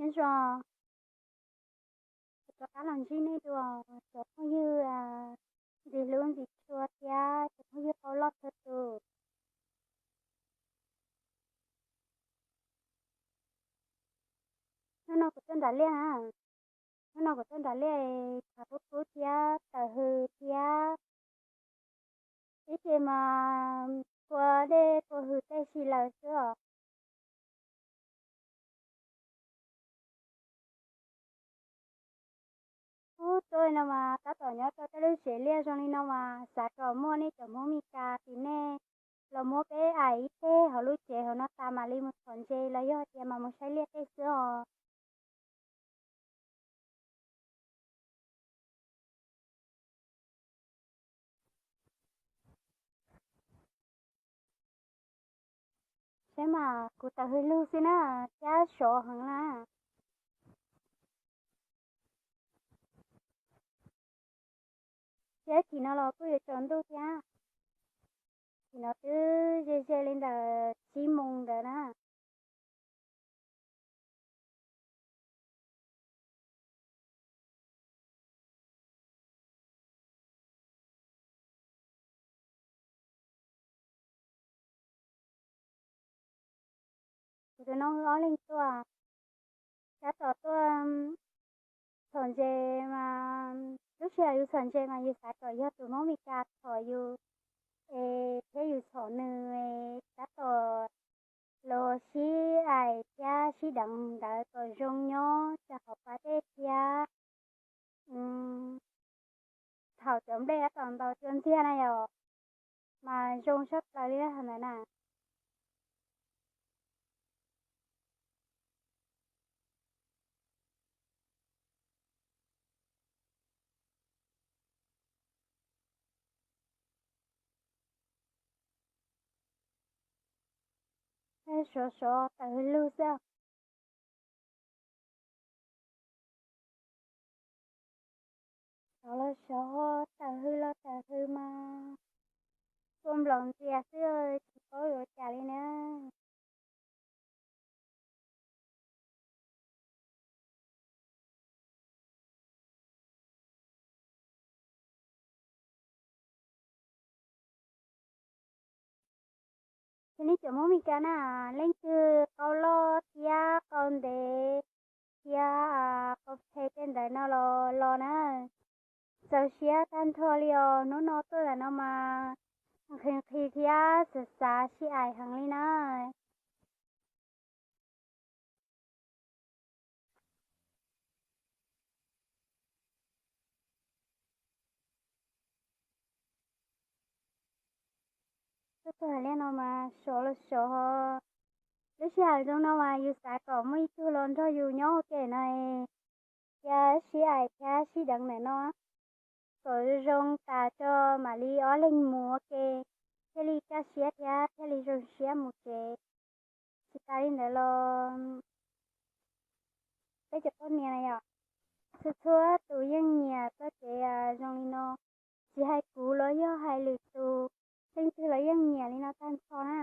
Nyob zoo, kuv rov qab los ntsib nej dua, cov phooj ywg ntxim hlub ntxim tshua thiab cov phooj ywg qau loj txhua tus. Hnub no kuv tuaj nram liaj na, hnub no kuv tuaj nram liaj, tshav kub kub thiab tawm hws thiab, ib ce mas kua dej kua hws tej si lawm xwb os. Ub, tuaj li no mas tab tom nyob rau tej lub tsev liaj zoo li no mas xav kom muaj nej cov Hmoob Mes Kas tim nej los muab peb aim ib teg hauv lub tsev hauv no tas mam li mus txhom ntses los yog tias mam mus saib liaj tej xwb os. Saib mas kuv tawm hws lug xwb na, thiab sov heev na. Thiab chim no los kuj yuav tsaus ntuj thiab. Chim no twb ze ze li ntawm tsib moos ntawd na. Kuv tus no wb ob leeg tuaj, tab tom tuaj txhom ntses mas lub sij hawm yus txhom ntses mas yus xav kom yog tus Hmoob Mes Kas txhom yus, es thiab yus txhom nws, tab tom los sib aim thiab sib deev ntawd kom zoo nyob rau hauv pas dej thiab thaum cov nplej tab tom ntaus cua ntxiag na yom, mas zoo tshaj plaws li ntawd na. Sov sov tawm hws lug xwb. Sov los sov, tawm hws los tawm hws mas kua nplaum ntxias xwb, tsis paub yuav cas li na. Ces nej cov Hmoob Mes Kas na, leej twg qau loj thiab qau ntev thiab qau phem tej ntawd no los los na, txaus siab tag nrho li os. Hnub no tuaj ntawm no mas nqhis nqhis thiab xav xav sib aim heev li na. Tuaj txog hauv liaj no mas sov los sov. Lub sij hawm zoo no mas yus xav kom muaj ib tug los nrog yus nyob ua ke no, thiab sib aim thiab sib deev ntawm no, kom zoo tas tso mam li ob leeg mus ua ke, thiaj li kaj siab thiab thiaj li zoo siab mus tsev. Tsis tas li ntawd los peb cov poj niam na yom, txhua txhua tus yeej nyiam txoj kev zoo li no, tsis hais kuv los yog hais lwm tus, leej twg los yeej nyiam li no tag nrho na.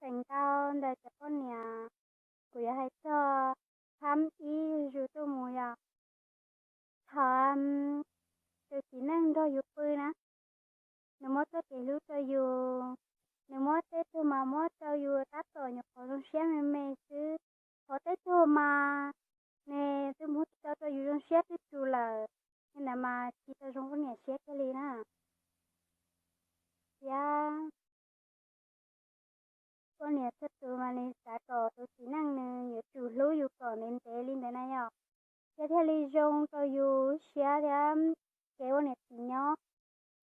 Feem ntau ntawm cov poj niam, kuv yuav hais txog hab ib yus tuaj mus yog thaum tus txiv neej nrog yus pw na, nws muab txoj kev hlub rau yus, nws muab tej tug mas muab rau yus tab tom nyuam qhuav zoo siab me me xwb, ho tej tug mas nws twb muab tso rau yus zoo siab twb tsus lawm, li ntawd mas tsis tau zoo poj niam siab kiag li na. Thiab poj niam txhua tus mas nws xav kom tus txiv neej nws yuav tsum hlub yus kom ntev ntev li ntawd na yom, thiab thiaj li zoo rau yus siab thiab kev ua niam txiv nyob.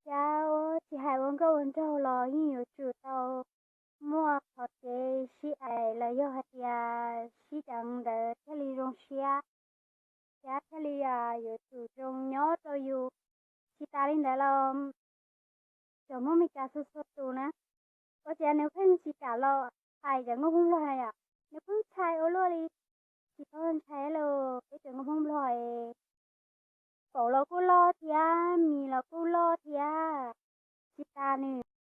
Thiab tsis hais ua nkauj ua nraug los yeej yuav tsum tau muaj qhov kev sib aim los yog hais tias sib deev ntawd thiaj li zoo siab, thiab thiaj li yuav tsum zoo nyob rau yus. Tsis tas li ntawd los cov Hmoob Mes Kas txhua txhua tus na, ua cas nws pheej tsis kam los aim cov nkauj Hmoob Nplog na yom, nws pheej ntshai ua luaj li, tsis paub ntshai li. peb cov nkauj Hmoob Nplog es, paum los kuj loj thiab, mis los kuj loj thiab, tsis tas nws